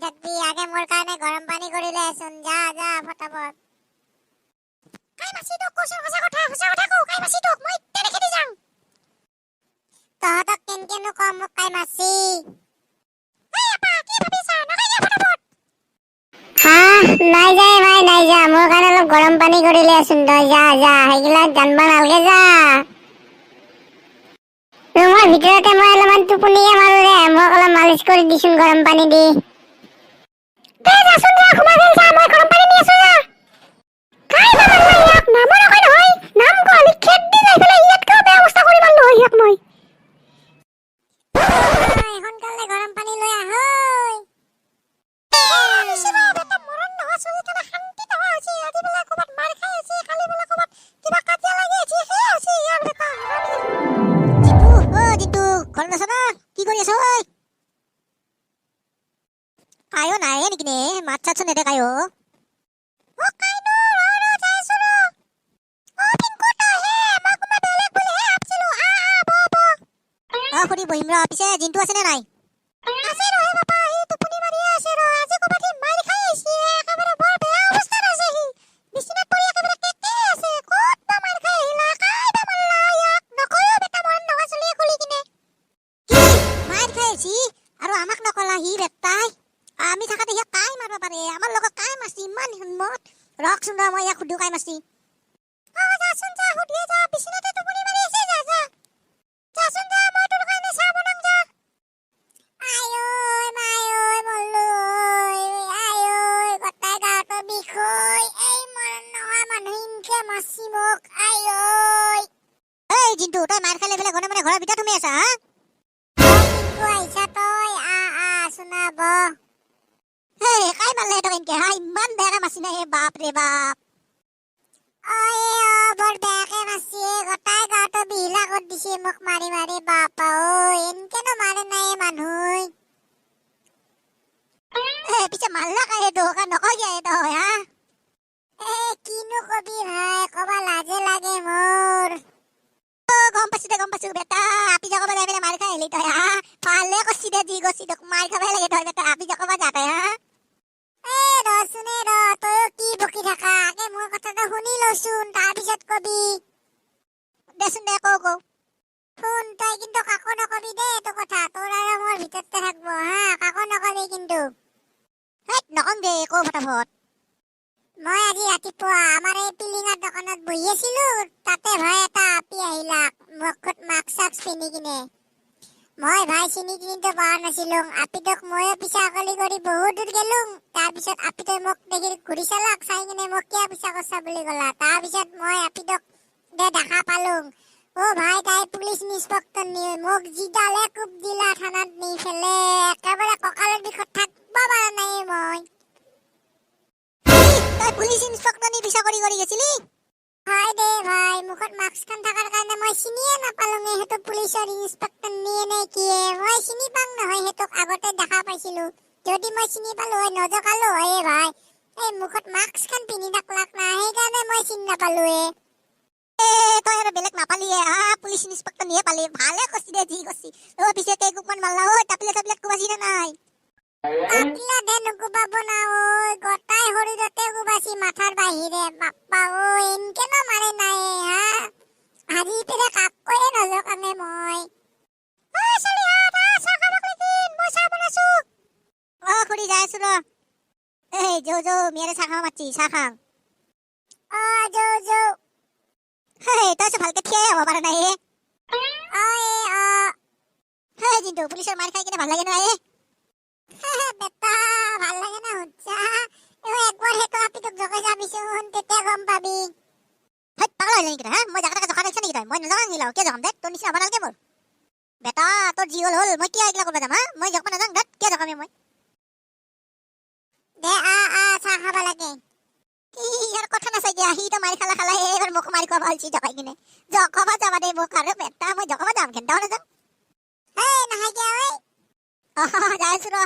থাকবি। আগে মোৰ কাৰণে গৰম পানী কৰি লৈ আহচোন। যা যা, ফটাফট। কাই মাৰছি তোক? কচোন সঁচা কথা, সঁচা কথা কও, কাই মাৰছি তোক? মই এতিয়াই খেদি যাম। তহঁতক কেনকেনো কম মোক কাই মাৰছি? এই আপা, কি ভাবিছা? নকয় কিয় ফটাফট? হা, নাই যায় ভাই, নাই যা। মোৰ কাৰণে অলপ গৰম পানী কৰি লৈ আহচোন তই। যা যা, সেইগিলা জানবা নালগে, যা। ৰুমৰ ভিতৰতে মই অলপমান টোপনিয়ে মাৰো দে। মোক অলপ মালিচ কৰি দিচোন গৰম পানী দি। দে যাচোন, যা, সোমা গেল, যা। মই গৰম পানী নি আছো, যা। কাই বা মাৰলা ইয়াক? নামো নকয় নহয়। নাম কোৱালি খেদ দি যাই পেলাই ইয়াতকেও বেয়া অৱস্থা কৰি মাৰলো হয় ইয়াক মই। সোনকালে গৰম পানী লৈ আহ ঐ। বেটা মৰণ নোহোৱা চলি কেনে শান্তি নোহোৱা হৈছে। আজি বোলে ক'ৰবাত মাৰ খাই আছে, কালি বোলে ক'ৰবাত কিবা কাজিয়া লাগি আছে। সেয়া হৈছে ইয়াৰ বেটা হাৰামি। জিন্তু, অ জিন্তু, ঘৰত আছ না? কি কৰি আছ ঐ? কায়ো নাই নেকি নে? মাত চাতচোন নেদে কায়ো। অ কাইনো, ৰ ৰ, যাই আছো ৰ। অ পিংকু, তইহে? মই কোনোবা বেলেগ বুলিহে ভাবছিলো। আহ আহ, বহ বহ। অ খুৰী, বহিম ৰ। পিছে জিন্তু আছে নে নাই? আছে ৰহে বাপা, সি টোপনি মাৰিয়ে আছে ৰ। আজি ক'ৰবাত সি মাৰ খাই আহিছে, একেবাৰে বৰ বেয়া অৱস্থাত আছে সি। বিচনাত পৰি একেবাৰে কেকেই আছে। ক'ত বা মাৰ খাই আহিলা, কাই বা মাৰলা ইয়াক? নকয়ো বেটা মৰণ নোহোৱা চলিয়ে খুলি কিনে। কি মাৰ খাই আহিছি আৰু আমাক নকলা সি বেটাই? আমি থাকাতে সিয়াক কাই মাৰিব পাৰে? আমাৰ লগত কাই মাৰছি ইমান হিম্মত? ৰখচোন ৰ, মই ইয়াক সুধো কাই মাৰছি। অ যাচোন যা, সুধিয়ে যা। বিচনাতে টোপনি মাৰি আছে। যা যা, যাচোন যা। মই তোৰ কাৰণে চাহ বনাম, যা। আই ঐ মাই ঐ, মৰলো ঐ, আই ঐ, গোটাই গাটো বিষ ঐ। এই মৰণ নোহোৱা মানুহ ইনকে মাৰছি মোক, আই ঐ। এই জিন্তু, তই মাৰ খালে পেলাই ঘনে মানে ঘৰৰ ভিতৰত সোমাই আছা হা? পিংকু, আহিছা তই? আহ আহ চোনা, বহ। হেই, কাই মাৰলে তোক এনকে হা? ইমান বেয়াকে মাৰছি না? বাপ ৰে বাপ। অ এ অ, বৰ বেয়াকে মাৰছি। গোটাই গাটো বিহিলা কৰি দিছে মোক মাৰি মাৰি। বাপা ঐ, এনকেনো মাৰে নাই মানুহ? এ পিছে মাৰলা কাই তোক? নকয় কিয় তই হা? এ কিনো কবি ভাই, কবা লাজে লাগে মোৰ। অ গম পাইছো দে, গম পাইছো বেটা। আপি জকাব যাই পেলাই মাৰ খাই আহিলি তই হা? ভালে কৰছি দে, যি কৰছি তোক মাৰ খাবই লাগে তই বেটা। আপি জকাব যা তই হা? এ ৰচোন এ ৰ, তয়ো কি বকি থাকা? আগে মোৰ কথাটো শুনি লচোন, তাৰপিছত কবি। দেচোন দে, কও কও। শুন, তই কিন্তু কাকো নকবি দেই এইটো কথা। তোৰ আৰু মোৰ ভিতৰতে থাকব হা, কাকো নকবি কিন্তু। হেই, নকং দে, কও ফটাফট। মই আজি ৰাতিপুৱা আমাৰ এই পিলিঙাৰ দোকানত বহি আছিলো। তাতে ভাই এটা আপি আহিলাক মুখত মাস্ক চাস্ক পিন্ধি কিনে। মই ভাই চিনি তিনিতো পোৱা নাছিলো আপিটোক। ময়ো পিছা আকলি কৰি বহুত দূৰ গেলো। তাৰপিছত আপিটোৱে মোক দেখি ঘূৰি চালাক, চাই কিনে মোক কিয় পিছা কৰছা বুলি ক'লা। তাৰপিছত মই আপিটোক দে দেখা পালো। অ ভাই, তাই পুলিচ ইন্সপেক্টৰ নি। মোক যিডালে কোব দিলা থানাত নি ফেলে, একেবাৰে কঁকালৰ বিষত থাকিব পৰা নাই মই। তই পুলিচ ইন্সপেক্টৰ নি পিছা কৰি কৰি গেছিলি? হয় দে ভাই, মুখত মাস্কখন থকাৰ কাৰণে মই চিনিয়ে নাপালো সেইটো পুলিচৰ ইন্সপেক্টৰ নিয়ে নে কিয়ে। মই চিনি পাং নহয় সেইটোক, আগতে দেখা পাইছিলো। যদি মই চিনি পালো হয়, নজকালো হয় ভাই। এই মুখত মাস্কখন পিন্ধি থাকলাক না, সেইকাৰণে মই চিনি নাপালোৱে। এ তই আৰু বেলেগ নাপালিয়ে হা? পুলিচ ইন্সপেক্টৰ নিয়ে পালি। ভালে কৰছি দে, যি কৰছি। অ পিছে কেইকোপমান মাৰলা ঐ? টাপিলা চাপিলাত কোবাইছি নে নাই? টাপিলাতহে নুকোবাব না ঐ, গোটাই শৰীৰতে কোবাইছি মাথাৰ বাহিৰে। বাপ্পা ঐ, এনকেনো মাৰে নাই হা? আজি পেৰে কাকোৱে নজকামে মই। ঐ চলিহাত, আহ, চাহ খাবাক লাগিল। মই চাহ বনাইছো। অ খুৰী, যাই আছো ৰ। এই যৌ যৌ, মিয়াৰে চাহ খাব মাতছি, চাহ খাং। অ যৌ যৌ। হেই, তই চোন ভালকে থিয়াই হ'ব পৰা নাই হে। অ এ অ। হেই জিন্তু, পুলিচৰ মাৰ খাই কিনে ভাল লাগে নহয়? বেটা, ভাল লাগে না সুধছা? একবাৰ সেইটো আপিটোক জকাই যাবিচোন, তেতিয়া গম পাবি। হেই, পাগল হলি নেকি তই হা? মই জাগা তাকা জকা দেখছা নেকি তই? মই নজকাং গিলাও। কিয় জকাম দে? তোৰ নিচিনা হ'ব নালাগে মোৰ। বেটা, তোৰ যি হ'ল হ'ল, মই কিয় এইগিলা কৰিব যাম হা? মই জকাব নাযাং দে। কিয় জকামে মই? দে, আ আ, চাহ খাব লাগে। কি ইয়াৰ কথা নাচাই দিয়া। সি তো মাৰি খালা খালা, এইবাৰ মোক মাৰি খুৱাব হৈছে জকাই কিনে। জকাব যাবা দে মোক আৰু বেটা। মই জকাব যাম, ঘেণ্টাও নাযাম। হেই, নাখাই কিয় ঐ? অ যাই আছো ৰ।